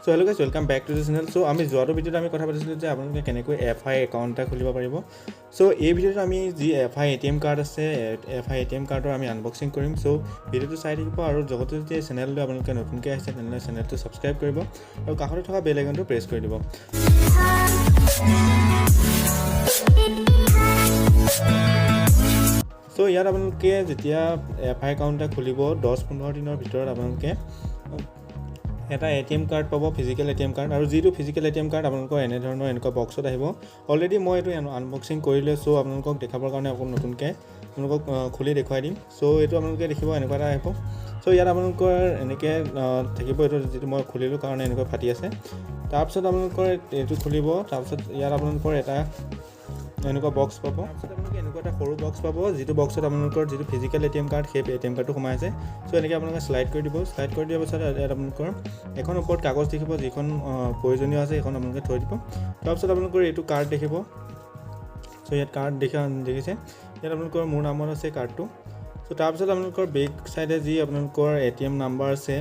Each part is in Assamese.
So hello guys, welcome back to the channel. So আমি যোৱাটো ভিডিঅ'ত আমি কথা পাতিছিলোঁ যে আপোনালোকে কেনেকৈ এফ আই একাউণ্ট এটা খুলিব পাৰিব। চ' এই ভিডিঅ'ত আমি যি F I A T M card আছে, F I A T M কাৰ্ডৰ আমি আনবক্সিং কৰিম। চ' ভিডিঅ'টো চাই থাকিব আৰু লগতে যদি চেনেলটো আপোনালোকে নতুনকৈ আহিছে, তেনেহ'লে চেনেলটো ছাবস্ক্ৰাইব কৰিব আৰু কাষতে থকা বেল আইকনটো প্ৰেছ কৰি দিব। চ' ইয়াত আপোনালোকে যেতিয়া এফ আই একাউণ্ট এটা খুলিব, 10-15 দিনৰ ভিতৰত আপোনালোকে এটা এ টি এম কাৰ্ড পাব, ফিজিকেল এ টি এম কাৰ্ড। আৰু যিটো ফিজিকেল এ টি এম কাৰ্ড আপোনালোকৰ এনেধৰণৰ এনেকুৱা বক্সত আহিব। অলৰেডি মই এইটো আনবক্সিং কৰি লৈছোঁ, আপোনালোকক দেখাবৰ কাৰণে আকৌ নতুনকৈ আপোনালোকক খুলি দেখুৱাই দিম। চ' এইটো আপোনালোকে দেখিব এনেকুৱা এটা আহিব। চ' ইয়াত আপোনালোকৰ এনেকৈ থাকিব। এইটো যিটো মই খুলিলোঁ কাৰণে এনেকুৱা ফাটি আছে। তাৰপিছত আপোনালোকৰ এইটো খুলিব, তাৰপিছত ইয়াত আপোনালোকৰ এটা এনেকুৱা বক্স পাব। তাৰপিছত আপোনালোকে এনেকুৱা এটা সৰু বক্স পাব, যিটো বক্সত আপোনালোকৰ যিটো ফিজিকেল এ টি এম কাৰ্ড, সেই এ টি এম কাৰ্ডটো সোমাই আছে। চ' এনেকৈ আপোনালোকে শ্লাইড কৰি দিব। শ্লাইড কৰি দিয়াৰ পাছত ইয়াত আপোনালোকৰ এখন ওপৰত কাগজ দেখিব, যিখন প্ৰয়োজনীয় আছে সেইখন আপোনালোকে থৈ দিব। তাৰপিছত আপোনালোকৰ এইটো কাৰ্ড দেখিব। চ' ইয়াত কাৰ্ড দেখিছে, ইয়াত আপোনালোকৰ মোৰ নামত আছে কাৰ্ডটো। চ' তাৰপিছত আপোনালোকৰ বেক চাইডে যি আপোনালোকৰ এ টি এম নাম্বাৰ আছে,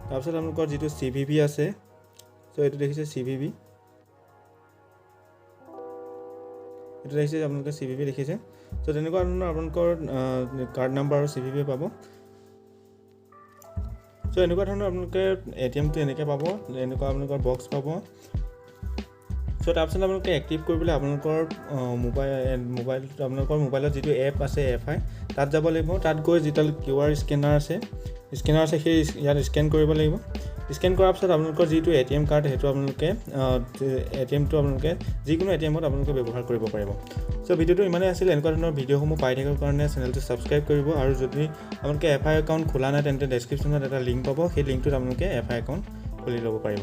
তাৰপিছত আপোনালোকৰ যিটো চি ভি ভি আছে। চ' এইটো দেখিছে চি ভি ভি, এইটো দেখিছে আপোনালোকে, চি ভি ভি দেখিছে। চ' তেনেকুৱা ধৰণৰ আপোনালোকৰ কাৰ্ড নাম্বাৰ আৰু চি ভি ভি পাব। চ' এনেকুৱা ধৰণৰ আপোনালোকে এ টি এমটো এনেকৈ পাব, এনেকুৱা আপোনালোকৰ বক্স পাব। চ' তাৰপিছত আপোনালোকে এক্টিভ কৰিবলৈ আপোনালোকৰ মোবাইল আপোনালোকৰ মোবাইলত যিটো এপ আছে এফ আই, তাত যাব লাগিব। তাত গৈ যিডাল কিউ আৰ স্কেনাৰ আছে, সেই ইয়াত স্কেন কৰিব লাগিব। স্কেন কৰাৰ পিছত আপোনালোকৰ যিটো এ টি এম কাৰ্ড, সেইটো আপোনালোকে এ টি এমটো আপোনালোকে যিকোনো এ টি এমত আপোনালোকে ব্যৱহাৰ কৰিব পাৰিব। চ' ভিডিঅ'টো ইমানেই আছিল। এনেকুৱা ধৰণৰ ভিডিঅ'সমূহ পাই থাকিবৰ কাৰণে চেনেলটো ছাবস্ক্ৰাইব কৰিব আৰু যদি আপোনালোকে এফ আই একাউণ্ট খোলা নাই, তেন্তে ডেছক্ৰিপশ্যনত এটা লিংক পাব, সেই লিংকটোত আপোনালোকে এফ আই একাউণ্ট খুলি ল'ব পাৰিব।